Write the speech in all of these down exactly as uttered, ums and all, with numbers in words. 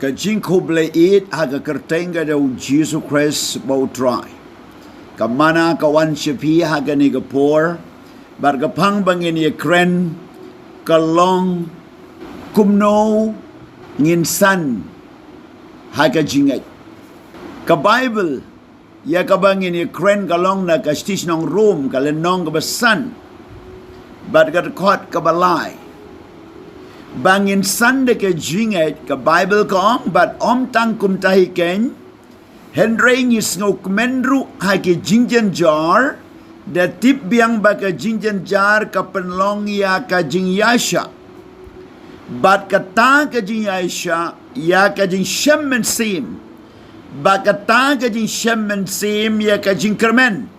Ka jingkhublei ïeit ha ka kyrteng ka jong u Jisu Khrist ba u Trai. Ka mana ka wan sha phi ha kane ka por, bad ka phang ba ngin ïakren ka long kumno ngin san ha ka jingngeit. Ka Baibl ïa kaba ngin ïakren ka long na ka shithi shnong Rom, ka lynnong kaba san bad ka dkhot kaba lai. Ba ngin san da ka jingngeit, ka Baibl ka ong, bad ym tang kumta hi keiñ, hynrei ngi sngewkmen ruh ha ki jingjynjar, da tip biang ba ka jingjynjar ka pynlong ïa ka jingïaishah, bad kata ka jingïaishah ïa ka jingshem mynsiem, bad kata ka jingshem mynsiem ïa ka jingkyrmen,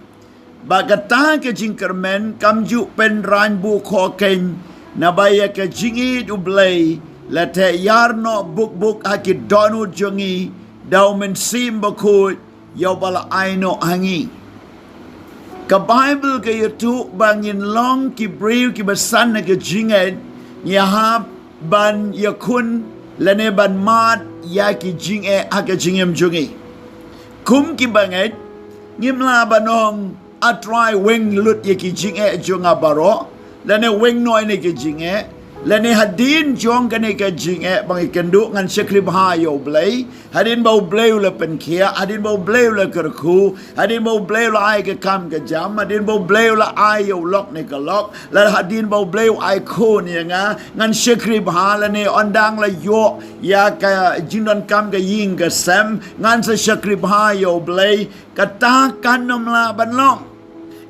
bad kata ka jingkyrmen kam ju pynrang bukhoh keiñ, naba ïa ka jingïeit U Blei la theh ïar noh bukbuk ha ki dohnud jong ngi da U Mynsiem Bakhuid, ïa uba la ai noh ha ngi. Ka Baibl ka ïathuh ba ngin long ki briew kiba san ha ka jingngeit, ngi hap ban ïakhun lane ban mad ïa ki jingeh ha ka jingim jong ngi. Kum ki bangeit, ngim lah ban ong, A Trai, weng lut ïa ki jingeh jong nga baroh, lane weng noh ïa kine ki jingeh, lane hadien jong kane ka jingeh ba ngi kynduh, ngan shakri bha ïa U Blei, hadien ba U Blei u la pynkhiah, hadien ba U Blei u la kyrkhu, hadien ba U Blei u la ai ka kam ka jam, hadien ba U Blei u la ai ïa u lok ne ka lok, lane hadien ba U Blei u ai khun ïa nga, ngan shakri bha, lane ynda nga la ïoh ïa ka jingdonkam ka ïing ka sem, ngan sa shakri bha ïa U Blei. Kata kan ym lah ban long.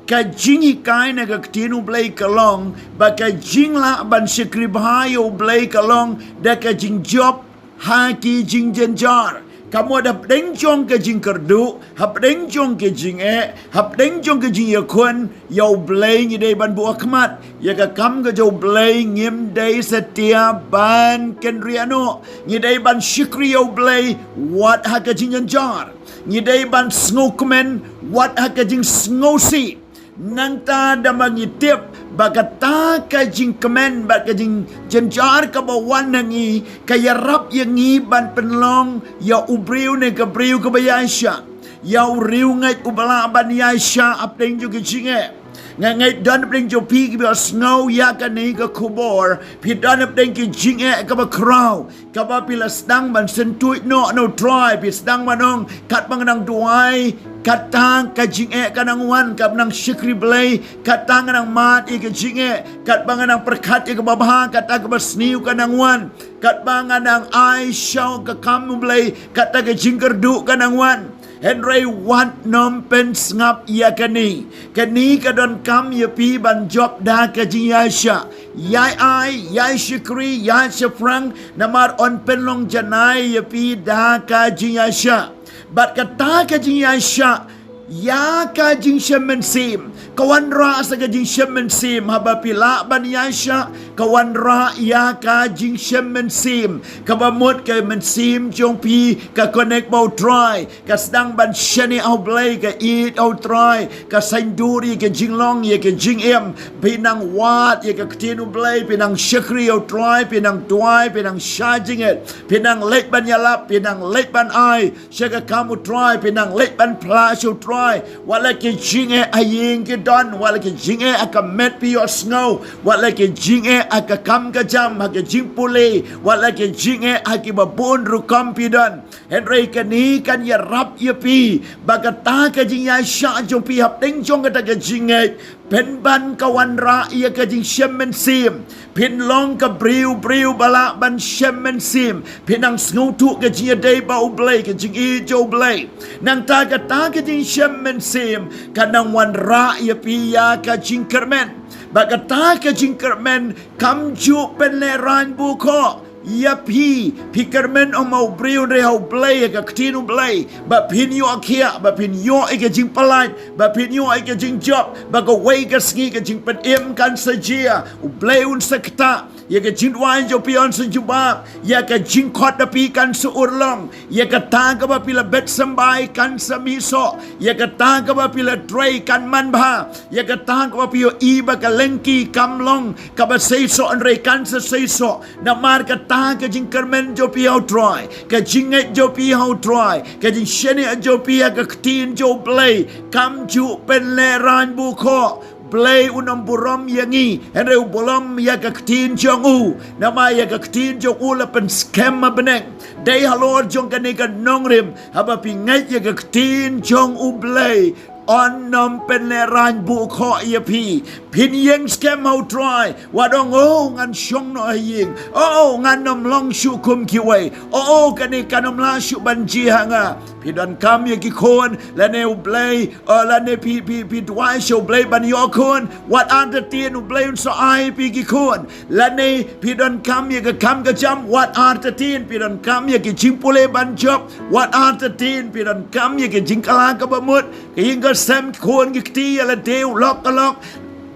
Ka jinghikai na ka ktien U Blei ka long ba ka jinglah ban shakri bha ïa U Blei ka long da ka jingjop ha ki jingjynjar. Ka mut hapdeng jong ka jingkyrduh, hapdeng jong ka jingeh, hapdeng jong ka jingïakhun ïa U Blei, ngi dei ban buh khmat ïa ka kam ka jong U Blei, ngim dei satia ban kynriah noh. Ngi dei ban shakri ïa U Blei wat ha ka jingjynjar. Ngi dei ban sngewkmen wat ha ka jingsngewsih. Nangta da ma ngi tip ba kata ka jingkmen bad ka jingjynjar kaba wan na ngi ka ïarap ïa ngi ban pynlong ïa u briew ne ka briew kaba ïaishah, ïa u riewngeit uba lah ban ïaishah hapdeng jong ka jingeh. Nga ngeit don hapdeng jong phi kiba sngew ïa kane ka khubor, phi don hapdeng ki jingeh kaba khraw, kaba phi la sdang ban syntuid noh na U Trai, phi sdang ban ong, katba nga nang duwai, kata ka jingeh ka nang wan, katba nang shakri Blei, kata nga nang mad ïa ka jingeh, katba nga nang pyrkhat ïa kaba bha, kata kaba sniew ka nang wan, katba nga nang ai sha ka kam U Blei, kata ka jingkyrduh ka nang wan. Hynrei wat nym pynsngap ïa kane. Kane ka donkam ïa phi ban jop da ka jingïaishah. Ïai ai, ïai shakri, ïai shaphrang, namar yn pynlong janai ïa phi da ka jingïaishah. Bad kata ka jingïaishah ïa ka jingshem mynsiem, ka wanrah sa ka jingshem mynsiem, haba phi lah ban ïaishah, ka wanrah ïa ka jingshem mynsiem, kaba mut ka mynsiem jong phi ka connect bad U Trai, ka sdang ban shaniah ha U Blei, ka ïeit ha U Trai, ka saiñdur ïa ka jinglong, ïa ka jingim. Phi nang wad ïa ka ktien U Blei, phi nang shakri ïa U Trai, phi nang duwai, phi nang shah jingngeit, phi nang leit ban ïalap, phi nang leit ban ai sha ka kam U Trai, phi nang leit ban phla sha U Trai. Wat la ki jingeh ha ïing ki don, wat la ki jingeh ha ka met phi ïohsngew, wat la ki jingeh ha ka kam ka jam, ha ka jingpule, wat la ki jingeh ha kiba bun rukom phi don. Hynrei kane kan ïarap ïa phi ba kata ka jingïaishah jong phi hapdeng jong kata ka jingngeit, pynban ka wanrah ïa ka jingshem mynsiem. Phin long ka briew, briew ba lah ban shem mynsiem. Phin nang sngewthuh ka jingïadei bad U Blei, ka jingïeit jong U Blei. Nangta kata ka jingshem mynsiem ka nang wanrah ïa phi ïa ka jingkyrmen. Bad kata ka jingkyrmen kam ju pynlehraiñ bukhoh ïa phi, phi kyrmen ym ha u briew hynrei ha U Blei, ha ka ktien U Blei, ba phin ïoh khiah, ba phin ïoh ïa ka jingpyllait, ba phin ïoh ïa ka jingjop, ba kawei ka sngi ka jingpynim kan sa jia. U Blei un sa ktah. Ïa ka jingduwai jong phi yn sa jubab. Ïa ka jingkhot da phi kan sa urlong. Ïa kata kaba phi la bet symbai kan sa mih soh. Ïa kata kaba phi la trei kan manbha. Ïa kata kaba phi ïohi ba ka lynti kam long kaba seisoh, hynrei kan sa seisoh. Namar kata ka jingkyrmen jong phi ha U Trai, ka jingngeit jong phi ha U Trai, ka jingshaniah jong phi ha ka ktien jong U Blei kam ju pynlehraiñ bukhoh. Blei un ym burom ïa ngi, hynrei u burom ïa ka ktien jong u. Namar ïa ka ktien jong u la pynskhem ha bneng. Dei halor jong kane ka nongrim, haba phi ngeit ïa ka ktien jong U Blei, yn ym pynlehraiñ bukhoh ïa phi. Phin ïeng skhem ha U Trai, wat ong, "Oh, ngan shong noh ha ïing. Oh, ngan ym long shuh kum kiwei. Oh, kane kan ym lah shuh ban jia ha nga." Phi donkam ïa ki khun, lane U Blei, eh, lane phi, phi, phi duwai sha U Blei ban ïoh khun. Wat artatien U Blei un sa ai phi ki khun. Lane phi donkam ïa ka kam ka jam, wat artatien. Phi donkam ïa ki jingpule ban jop, wat artatien. Phi donkam ïa ki jingkylla kaba mut, ka ïing ka sem, khun ki kti, ïa lade u lok ka lok,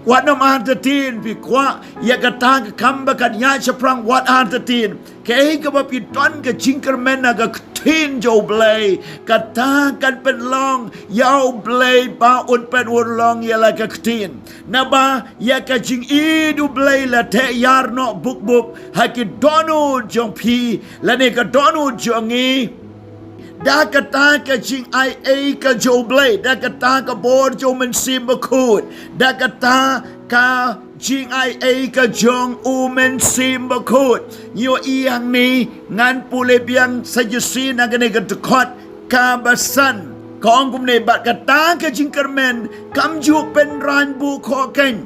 wat nym artatien. Phi kwah ïa kata ka kam ba kan ïaid shaphrang, wat artatien. Kaei kaba phi don ka jingkyrmen ha ka ktien jong U Blei, kata kan pynlong ïa U Blei ba un pynurlong ïa la ka ktien. Naba ïa ka jingïeit U Blei la theh ïar noh bup bup ha ki dohnud jong phi lane ka dohnud jong ngi. Da kata ka jingai ei ka jong U Blei, da kata ka bor jong U Mynsiem Bakhuid, da kata ka jingai ei ka jong U Mynsiem Bakhuid. Ngi ïohi hangne, ngan pule biang sa shisien na kane ka dkhot kaba san. Ka ong kumne, bad kata ka jingkyrmen kam ju pynraiñ bukhoh keiñ.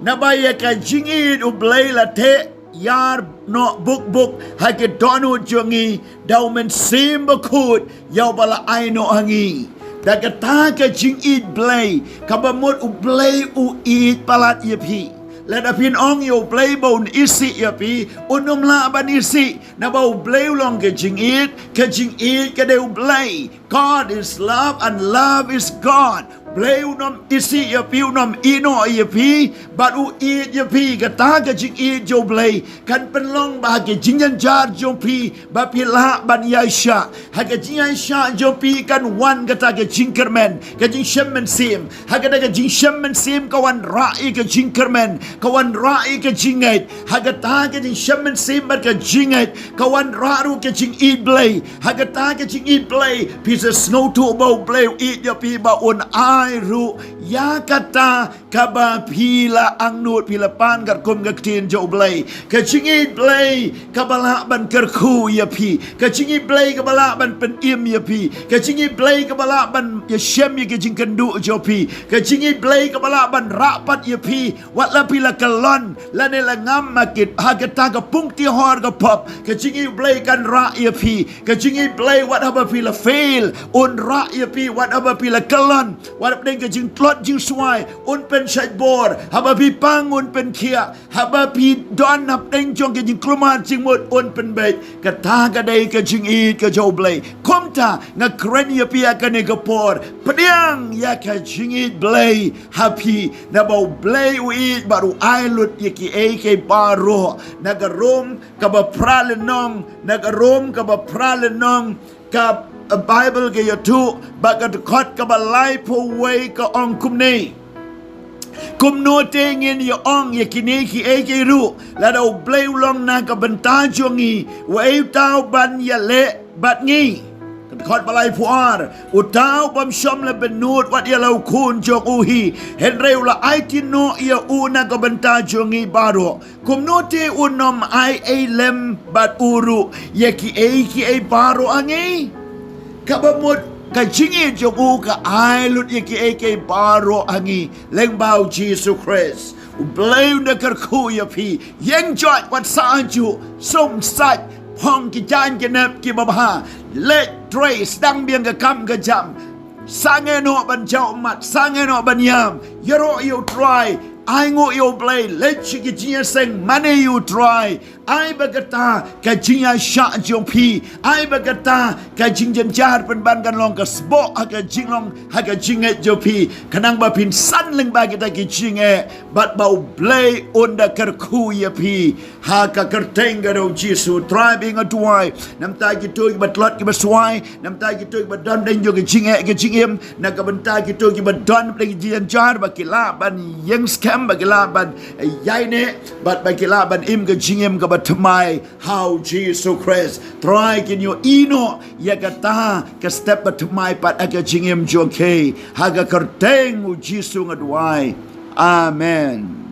Naba ïa ka jingïeit U Blei la theh ïar noh bup bup ha ki dohnud jong ngi da U Mynsiem Bakhuid, ïa uba la ai noh ha ngi. Da kata ka jingïeit Blei kaba mut U Blei u ïeit palat ïa phi. Lada phin ong ïa U Blei ba un isih ïa phi, un ym lah ban isih. Naba U Blei u long ka jingïeit, ka jingïeit ka dei U Blei. God is love and love is God. Blei un ym isih ïa phi, un ym ïehnoh ïa phi, bad u ïeit ïa phi. Kata ka jingïeit jong U Blei kan pynlong ba ha ka jingjynjar jong phi, ba phi lah ban ïaishah. Ha ka jingïaishah jong phi kan wan kata ka jingkyrmen, ka jingshem mynsiem. Ha kata ka jingshem mynsiem ka wanrah ïa ka jingkyrmen, ka wanrah ïa ka jingngeit. Ha kata ka jingshem mynsiem bad ka jingngeit ka wanrah ruh ka jingïeit Blei. Ha kata ka jingïeit Blei phi sa sngewthuh ba U Blei u ïeit ïa phi, ba un ai ruh ïa kata kaba phi la angnud, phi la pan katkum ka ktien jong U Blei. Ka jingïeit Blei kaba lah ban kyrkhu ïa phi. Ka jingïeit Blei kaba lah ban pynim ïa phi. Ka jingïeit Blei kaba lah ban ïashem ïa ka jingkynduh jong phi. Ka jingïeit Blei kaba lah ban rah pat ïa phi wat la phi la kyllon lane la ngam ha kit, ha kata ka pung tihor ka pop. Ka jingïeit Blei kan rah ïa phi. Ka jingïeit Blei wat haba phi la fail un rah ïa phi, wat haba phi la kyllon, wat hapdeng ka jingtlot jingswai un pynshait bor, haba phi pang un pynkhiah, haba phi don hapdeng jong ka jingkulmar jingmut un pynbeit. Kata ka dei ka jingïeit ka jong U Blei. Kumta nga kren ïa phi ha kane ka por, pdiang ïa ka jingïeit Blei ha phi, naba U Blei u ïeit bad u ai lut ïa kiei kiei baroh. Na ka Rom kaba phra lynnong, na ka Rom kaba phra lynnong, ka, eh, Baibl ka ïathuh, bad ka dkhot kaba laiphew wei ka ong kumne. Kumno te ngin ïa ong ïa kine kiei kiei ruh, lada U Blei u long na ka bynta jong ngi, uei uta uban ïaleh bad ngi? Ka dkhot ba laiphew ar, uta u bym shym la bynnud wat ïa la u khun jong u hi, hynrei u la aiti noh ïa u na ka bynta jong ngi baroh. Kumno te un ym ai ei lem bad u ruh ïa kiei kiei baroh ha ngi? Kaba mut ka jingïeit jong u ka ai lut ïa kiei kiei baroh ha ngi lyngba U Jisu Khrist. U Blei un da kyrkhu ïa phi. Ïeng joit wat sah juh, sum sait, phong ki jaiñ ki nep kiba bha, leit trei, sdang biang ka kam ka jam. Sangeh noh ban jaw ummat, sangeh noh ban ïam, ïaroh ïa U Trai, ainguh ïa U Blei, leit sha ki jingïaseng mane ïa U Trai. Ai ba kata ka jingïaishah jong phi, ai ba kata ka jingjynjar pynban kan long ka sboh ha ka jinglong, ha ka jingngeit jong phi, khnang ba phin san lyngba kita ki jingeh, bad ba U Blei un da kyrkhu ïa phi. Ha ka kyrteng ka jong U Jisu Trai, ba nga duwai namar kito kiba tlot kiba swai, namar kito kiba don deng jong ka jingeh ka jingim, na ka bynta kito kiba don deng jingjar, ba ki lah ban ïeng skhem, ba ki lah ban ïaineh, bad ba ki lah ban im ka jingim kaba thymmai ha U Jisu Khrist. Trai, kin ïohi noh ïa kata ka step ba thymmai pat ha ka jingim jong ki. Ha ka kyrteng U Jisu nga duwai. Amen.